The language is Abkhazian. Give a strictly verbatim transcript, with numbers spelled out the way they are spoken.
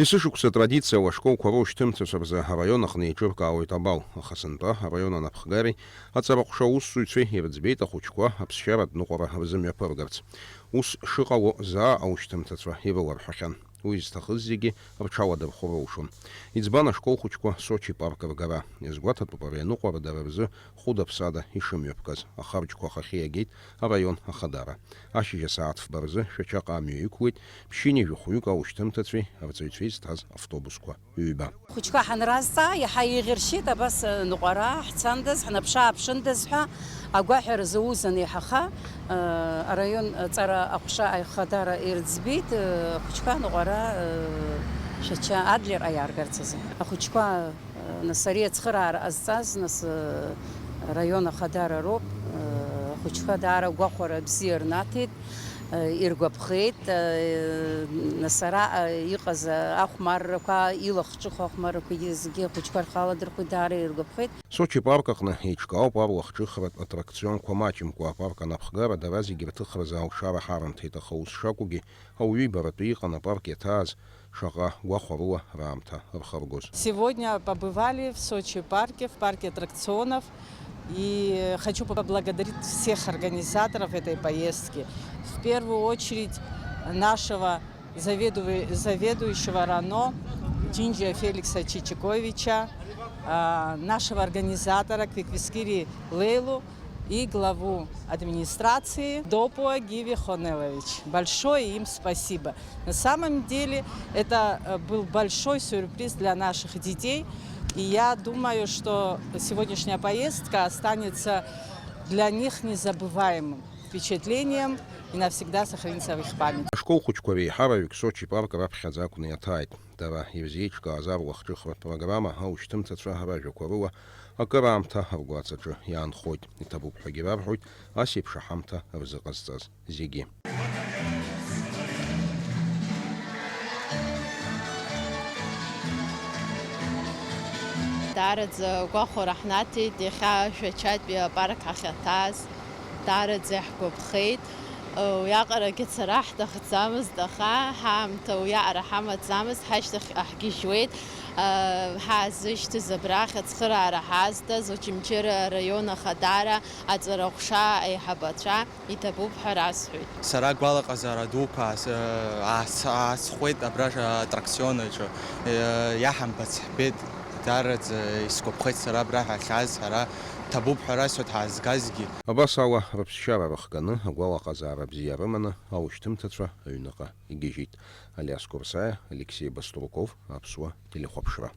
Есышықәса атрадициала ашколқәа рушьҭымҭацәа рзы араион аҟны еиҿыркаауеит абал, аха сынтәа араион анапхгареи аҵараҟәша аусзуҩцәеи ирыӡбеит ахәыҷқәа аԥсшьаратә ныҟәара рзымҩаԥыргарц. Ус шыҟало заа аушьҭымҭацәа ирыларҳәахьан. Уи зҭахыз зегьы рҽаладырхәыр рылшон. Иӡбан ашкол хәыҷқәа Сочи парк ргара. Иазгәаҭатәуп ари аныҟәара дара рзы хәыда-ԥсада ишымҩаԥгаз. Ахарџьқәа ахахьы иагеит араион ахадара. Ашьыжь асааҭ фба рзы Шәачаҟа амҩа иқәлеит ԥшьынҩажәи хәҩык аушьҭымҭацәеи арҵаҩцәеи зҭаз автобусқәа ҩба. Ахәыҷқәа ҳанразҵаа, иаҳа еиӷьыршьеит абас ныҟәара ҳцандаз, ҳнаԥшы-ааԥшындаз ҳәа агәаҳәара зауз анеиҳаха, араион аҵара аҟәша аихадара ирыӡбеит, ахәыҷқәа ныҟәара Шәача Адлерҟа иааргарц азы. Ахәыҷқәа Нас ари ацхыраара ҟазҵаз, нас, э, раион ахадара роуп, э, ахәыҷқәа даара гәахәара бзиа рнаҭеит, э, иргәаԥхеит, э, нас араҟа иҟаз ахәмаррақәа, илахҿыху ахәмаррақәагьы зегьы ахәыҷқәа рхы аладырхәит, даара иргәаԥхеит. Сочи парк аҟны еиҿкаауп арлахҿыхратә аттракционқәа маҷымкәа, апарк анапхгара дара зегьы рҭыхразы алшара ҳарымҭеит, аха ус шакәугьы, ауаҩы ибаратәы иҟан апарк иаҭааз шаҟа гәахәарыла раамҭа рхыргоз. Сегодня побывали в Сочи парке, в парке аттракционов. И хочу поблагодарить всех организаторов этой поездки. В первую очередь нашего заведуе-, заведующего РАНО Чинджия Феликса Чичиковича, а, нашего организатора Квиквискири Лейлу и главу администрации Допуа Гиви Хонелович. Большое им спасибо. На самом деле, это, э, был большой сюрприз для наших детей. И я думаю, что сегодняшняя поездка останется для них незабываемым впечатлением и навсегда сохранится в их памяти. Ашкол хәыҷқәа реиҳараҩык Сочи парк раԥхьаӡа акәны иаҭааит. Дара ирзеиҿкааз арлахҿыхратә программа аушьҭымҭацәа ражәақәа рыла акыраамҭа ргәаҵаҿы иаанхоит. Иҭабуп ҳәагьы рарҳәоит ас еиԥш аҳамҭа рзыҟазҵаз зегьы. Даараӡа гәахәара ҳнаҭеит иахьа Шәачатәи апарк ҳахьаҭааз. Даараӡа иаҳгәаԥхеит. Уиаҟарагьы ацара ҳҭахӡамызт, аха ҳаамҭа уиаҟара ҳамаӡамызт, ҳашьҭахь ҳгьежьуеит. Ҳаазышьҭыз абрахь ацхыраара ҳазҭаз Очамчыра араион ахадара аҵара ҟәша аиҳабацәа иҭабуп ҳәа расҳәеит. Сара агәалаҟазаара дуқәа аас-, аас-, аасхәеит абра аттракцион аҿы. Иаҳамбац ҳбеит, даараӡа исгәаԥхеит сара абра ҳахьааз, ҳара ҭабуп ҳәа расҳәеит ҳаазгазгьы. Абас ала, рыԥсшьара рыхганы, агәалаҟазаара бзиа рыманы, аушьҭымҭацәа аҩныҟа игьежьит. Алиас Курсаиа, Алексей Баструков, Аԥсуа телехәаԥшра.